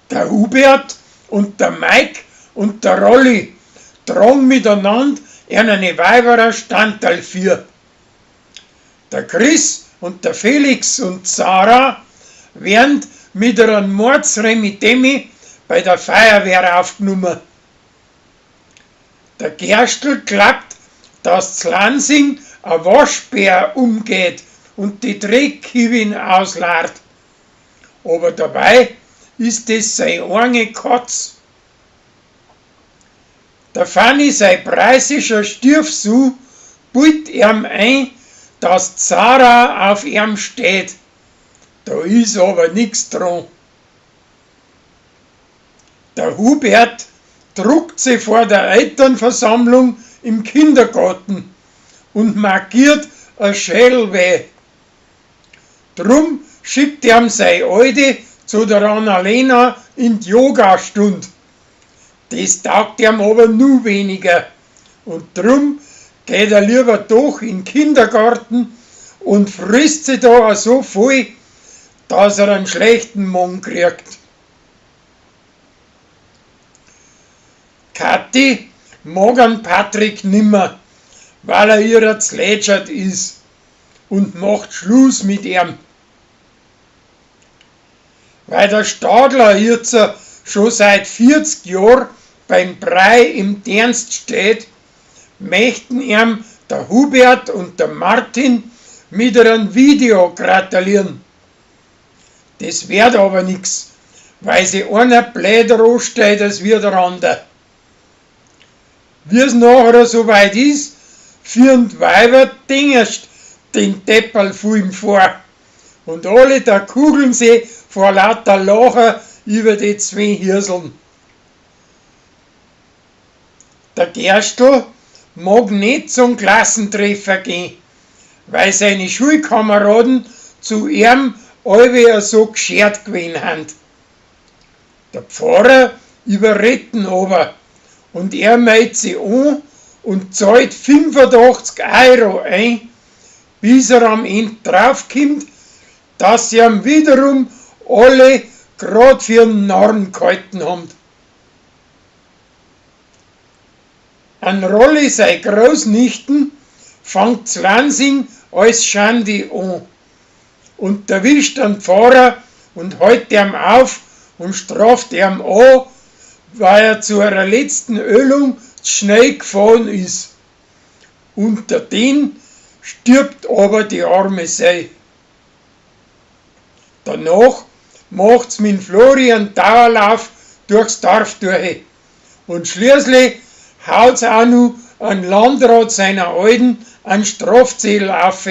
Der Hubert und der Mike und der Rolli tragen miteinander eine Weiberer Standteil vier. Der Chris und der Felix und Sarah werden mit einem Mordsremitemi bei der Feuerwehr aufgenommen. Der Gerstl glaubt, dass Lansing ein Waschbär umgeht und die Dreckhibin auslart. Aber dabei ist es sein eigene Katz. Der Fanny sein preußischer Stiefsohn bult ihm ein, dass Zara auf ihm steht. Da ist aber nix dran. Der Hubert druckt sie vor der Elternversammlung im Kindergarten und markiert a Schädelweh. Drum schickt ihm sei Alte zu der Annalena in die Yoga-Stund. Das taugt ihm aber nu weniger. Und drum geht er lieber doch in den Kindergarten und frisst sich da so voll, dass er einen schlechten Magen kriegt. Kathi mag an Patrick nimmer, weil er ihrer z'lätschert ist und macht Schluss mit ihm. Weil der Stadler jetzt schon seit 40 Jahren beim Brei im Dienst steht, möchten ihm der Hubert und der Martin mit einem Video gratulieren. Das wird aber nix, weil sie einer bläder ansteht als wir der andere. Wie es nachher soweit ist, führen die Weiber dingerst den Deppel-Film vor. Und alle da kugeln sie vor lauter Lachen über die zwei Hirseln. Der Gerstl mag nicht zum Klassentreffer gehen, weil seine Schulkameraden zu ihm alle so geschert gewesen sind. Der Pfarrer überredet ihn aber und er meldet sich an und zahlt 85 Euro ein, bis er am Ende draufkommt, dass sie ihm wiederum alle grad für einen Narren gehalten haben. An Rolli sei Großnichten fängt Lansing als Schandi an und erwischt den Pfarrer und hält ihm auf und straft ihm an, weil er zu ihrer letzten Ölung zu schnell gefahren ist. Unter den stirbt aber die arme Sei. Danach macht's mit Florian Dauerlauf durchs Dorf durch und schließlich haut's auch noch an Landrat seiner Alten einen Strafzettel auf.